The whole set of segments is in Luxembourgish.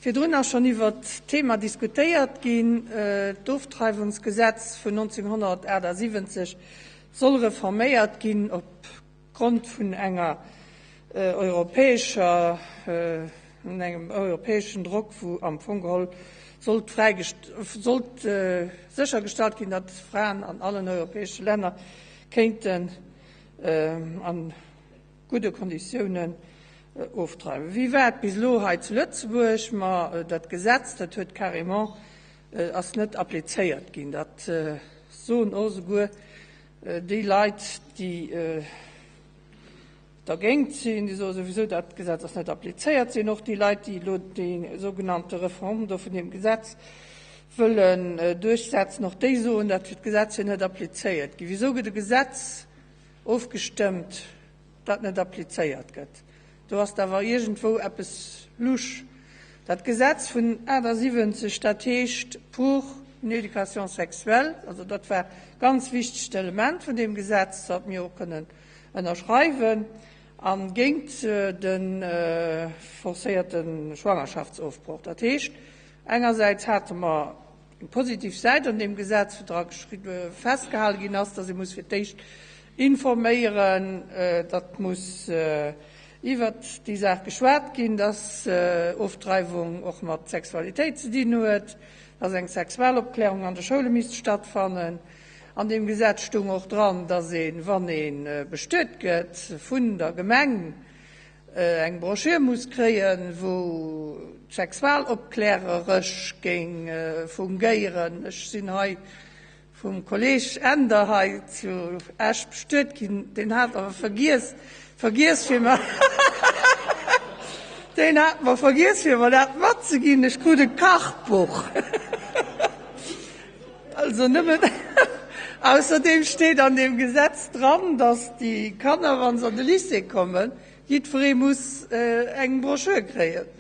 Virdrun ass schonn iwwert d'Thema diskutéiert ginn. D'Ofdreiwungsgesetz vun 1978 soll reforméiert ginn op Grond vun enger europäescher, engem europäeschen Drock, wou am Fong geholl sollt sollt séchergestallt ginn, datt Fraen an allen europäesche Länner kéinten an gudde Konditiounen ofdreiwen. Wéi war et bis elo hei zu Lëtzebuerg? Ma dat Gesetz, dat huet carrément, ass net applizéiert ginn. Dat soen och esouguer déi Leit, déi dergéint sinn, déi soe souwisou, dat Gesetz ass net applizéiert sinn. Och déi Leit, déi elo déi sougenannte Reform do vun deem Gesetz wëllen duerchsetzen, och déi soen, dat Gesetz wier net applizéiert ginn. Wisou gëtt e Gesetz ofgestëmmt, dat net applizéiert gëtt. Do ass awer iergendwou eppes lusch. Dat Gesetz vun 78, dat heescht pour une éducation sexuelle, also dat war ganz wichtegt Element vun deem Gesetz, dat mir och kënnen ënnerschreiwen, a géint de forcéierte Schwangerschaftsofbroch. Dat heescht, engersäits hate mer Eng positiv Säit an deem Gesetz, wou dra festgehale ginn ass, datt ee muss fir d'éischt informéieren, datt muss iwwert déi Saach geschwat ginn, datt Ofdreiwung och mat Sexualitéit ze dinn huet, datt eng Sexualopklärung an de Schoule misst stattfannen. An deem Gesetz stoung och dran, datt een, wann ee bestuet gëtt vun der Gemeng, eng Broschür muss kréien, wou d'Sexualopkläreresch géing fungéieren. Ech sinn hei vum Kolleg Ender hei zu Esch bestuet ginn, deen hat awer vergiess, vergiess fir mer, deen hat mer vergiess fir mer dat matzeginn. Ech krut e Kachbuch. Also nëmmen, ausserdeem steet an deem Gesetz dran, dass déi Kanner, wa se an de Lycée kommen, jiddweree muss eng Broschür kréien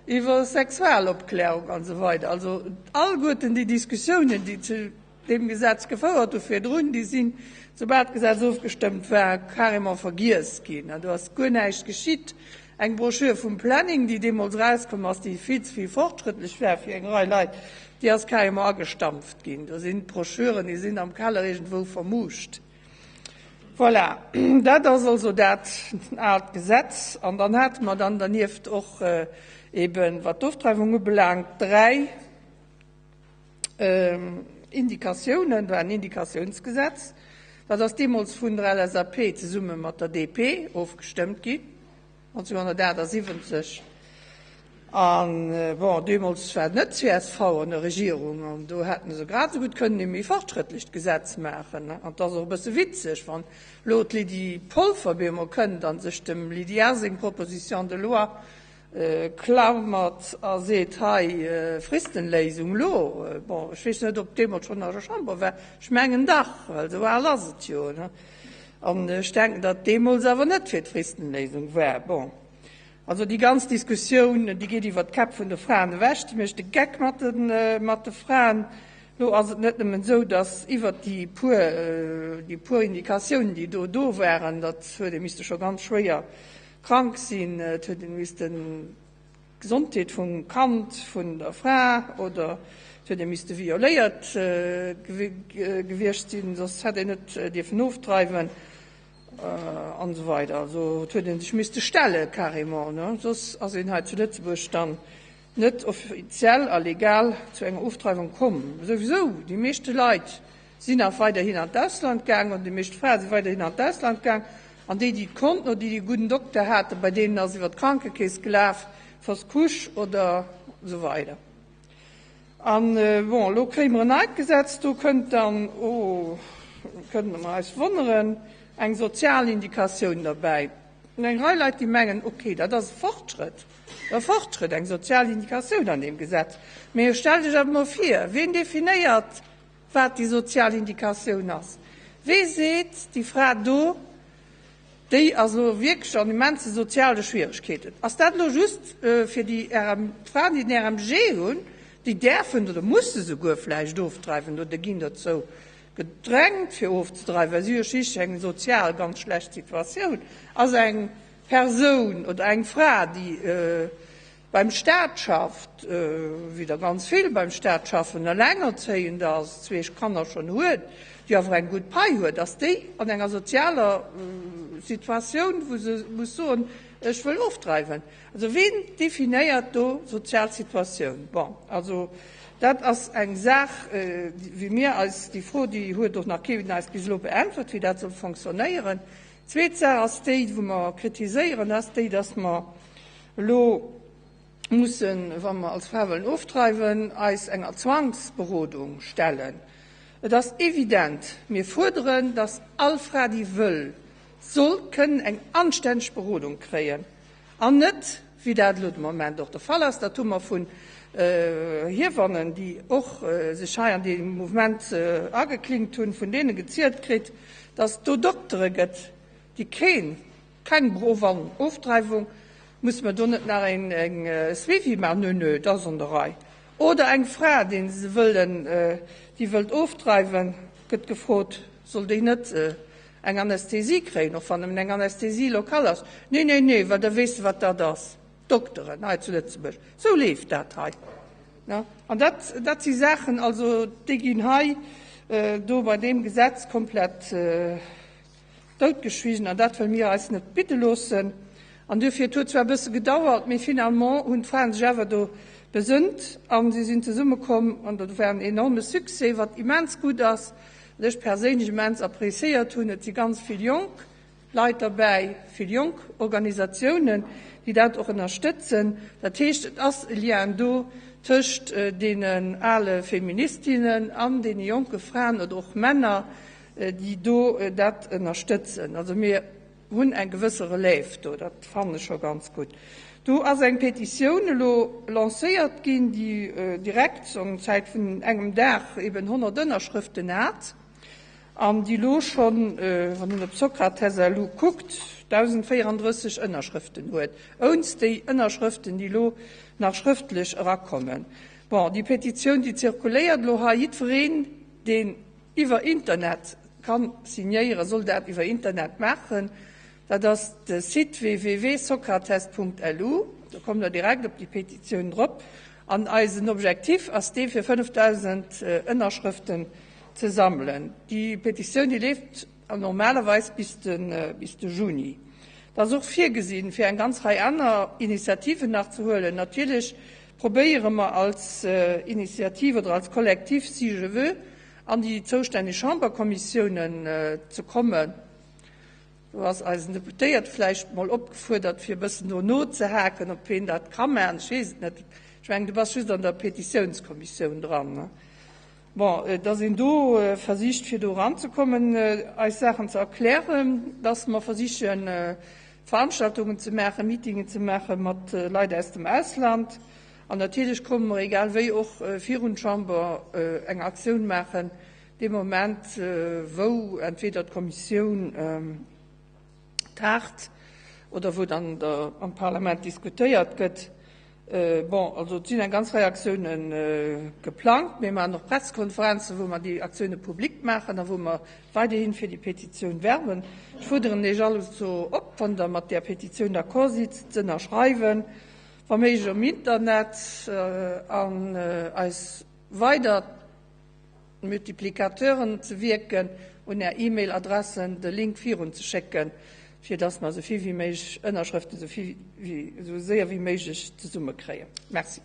iwwer Sexualopklärung an esou weider. Also alleguerten déi Diskussiounen, déi zu deem Gesetz gefouert hu virdrun, déi sinn, soubal d'Gesetz ofgestëmmt war, carrément vergiess ginn an do ass guer näischt geschitt. Eng Broschür vum Planning, déi deemools erauskomm ass, déi vill ze vill fortschrëttlech war fir eng Rei Leit, déi ass carrément agestampft ginn. Do sinn d'Broschüren, déi sinn am Keller iergendwou vermuuscht. Voilà, dat ass also dat aalt Gesetz. An dann hate mer dann dernieft och eeben, wat d'Ofdreiwung ubelaangt, dräi Indikatiounen, war en Indikatiounsgesetz. Dat ass deemools vun der LSAP zesumme mat der DP ofgestëmmt ginn, 1978. A bon, deemools war net csv an der Regierung an do hätte se grad esou gutt kënnen e méi fortschrëttlecht Gesetz maachen. An et ass och e bësse witzeg, wann elo d'Lydie Polfer op eemol kënnt a sech dem Lydie Err seng Proposition de loi Klammert a seet, hei, Fristenléisung elo. Bon, ech weess net, ob deemools schonn an der Chamber war. Ech mengen dach, well esou al ass et jo. An ech denken, datt deemools awer net fir d'Fristenléisung war. Bon, also déi ganz Diskussioun, déi geet iwwert d'Käpp vun de Fraen ewech, déi mécht de Geck mat de, mat de Fraen. Elo ass et net nëmmen esou, datt iwwert déi puer, déi puer Indikatiounen, déi do do waren, datt huet ee misste scho ganz schwéier Krank sinn, et huet een missten d'Gesondheet vum Kand vun der Fra oder et huet ee misste violéiert gewiescht sinn, soss hätt een net dierfen ofdreiwen an esou weider. Also et huet ee sech misste stelle carrément, ne, soss ass een hei zu Lëtzebuerg dann net offiziell a legal zu enger Ofdreiwung komm. Souwisou, déi meeschte Leit sinn nach weiderhin an d'Ausland gaang, oder déi meescht Frae si weiderhin an d'Ausland gaang, an déi, déi et konnten oder déi, déi e gudden Dokter haten, bei deenen ass iwwer d'Krankekeess gelaf, fausse couche oder esou weider. An, bon, elo kréie mer en neit Gesetz, do kënnt dann, oh, kënne mer eis wonneren, eng sozial Indikatioun derbäi. An eng Rei Leit, déi mengen, okay, dat ass e Fortschrëtt, e Fortschrëtt, eng sozial Indikatioun an deem Gesetz. Mee stellt Iech awer emol vir, wien definéiert, wat déi sozial Indikatioun ass? Wee seet, déi Fra do, déi ass elo wierklech an immense soziale Schwieregkeeten? Ass dat elo just fir déi Fraen, déi den RMG hunn, déi däerfen oder musse souguer vläicht ofdreiwen oder ginn dozou gedrängt fir ofzedreiwen, well si hu schlichtlech eng sozial ganz schlecht Situatioun, ass eng Persoun oder eng Fra, déi. beim Staat schafft, wéi der ganz vill beim Staat schaffen, elengerzéiend ass, zweek Kanner schonn huet, déi awer eng gutt Pai huet, ass déi an enger sozialer Situatioun, wou se muss soen, ech wëll ofdreiwen? Also ween definéiert do sozial Situatioun? Bon, also dat ass eng Saach, wéi mir eis déi Fro, déi huet och nach keen eis bis elo beäntwert, wéi dat soll fonctionnéieren. Zweet Saach ass déi, wou mer kritiséieren, ass déi, dass mer elo mussen, wa mer als Fra wëllen ofdreiwen, eis enger Zwangsberodung stellen. Et ass evident, mir fuerderen, dass all Fra, déi wëll, soll kënnen eng anstänneg Berodung kréien an net, wéi dat elo de Moment och de Fall ass, dat hu mer vun Hiewannen, déi och sech hei an dee Mouvement ageklinkt hunn, vun deene gezielt kritt, dass et do Doktere gëtt, déi keen, keng Berowann, Ofdreiwung, musse mer do net nach eng Suivi maachen? Nö, nö, dat ass an der Rei. Oder eng Fra, déi se wëllen, déi wëllt ofdreiwen, gëtt gefrot, soll déi net eng Anästhesie kréien, och wann nëmmen eng Anästhesie locale ass. Nee, nee, nee, well da weess de, wat dat ass. D'Dokteren hei zu Lëtzebuerg, esou leeft dat hei. An dat, dat si Saachen, also déi ginn hei do bei deem Gesetz komplett doutgeschwiegen an dat wëlle mir eis net bidde loossen. An duerfir, et huet zwar e bësse gedauert, mee finalement hunn d'Fraen sech awer do besënnt a si sinn zesummekomm an dat war en enorme Succès, wat immens gutt ass. Wat ech perséinlech immens appréciéiert hunn, et si ganz vill jonk Leit derbäi, vill jonk Organisatiounen, déi dat och ënnerstëtzen. Dat heescht, et ass e Lien do tëscht deenen ale Feministinnen an deene jonke Fraen oder och Männer, déi do dat ënnerstëtzen. Also mir hunn eng gewësse Relève do, dat fannen ech scho ganz gutt. Do ass eng Petitioun elo lancéiert ginn, déi direkt an Zäit vun engem Dag eben 100 Ënnerschrëften hat an déi elo schonn, wann een op Socrates.lu kuckt, 1.034 Ënnerschrëften huet, ounst déi Ënnerschrëften, déi elo nach schrëftlech erakommen. Bon, déi Petitioun, déi zirkuléiert elo hei. Jiddwereen, deen iwwer Internet kann signéieren, soll dat iwwer Internet maachen. Dat ass de Site www.socrates.lu. Do kommt der direkt op déi Petitioun drop. An eisen Objektif ass dee fir 5.000 Ënnerschrëften ze sammelen. Déi Petitioun déi leeft normalerweis bis de bis de Juni. Et ass och virgesinn, fir eng ganz Rei aner Initiativen nach ze huelen. Natierlech probéiere mer als Initiativ oder als Kollektiv Si je veux an déi zoustänneg Chamberkommissiounen ze kommen. Do ass eisen Deputéiert vläicht mol opgefuerdert, fir e bëssen do nozehaken, ob heen dat ka maachen. Ech weess et net. Ech mengen, du bass just an der Petitiounskommissioun dran, ne? Bon, dass een do versicht, fir do eranzekommen, eis Saachen ze erklären, dass mer versichen, Veranstaltungen ze maachen, Meetingen ze maache mat Leit aus dem Ausland. An natierlech komme mer egal wéi och virun d'Chamber eng Aktioun maachen, dee Moment, wou entweder d'Kommissioun tagt oder wou dann am Parlament diskutéiert gëtt. Bon, also et sinn eng ganz Rei Aktioune geplangt. Mir maachen och Pressekonferenzen, wou mer déi Aktioune public maachen a wou mer weiderhi fir déi Petitioun werben. Ech fuerderen Iech also op, wann Der mat där Petitioun d'accord sidd, ze ënnerschreiwen, wa méiglech um Internet, an eis weider Multiplicateuren ze wierken, un Är E-Mail-Adressen de Link virun ze schécken, fir dass mer esou vill wéi méiglech Ënnerschrëften esou vill wéi esou séier wéi méiglech zesumme kréien. Merci.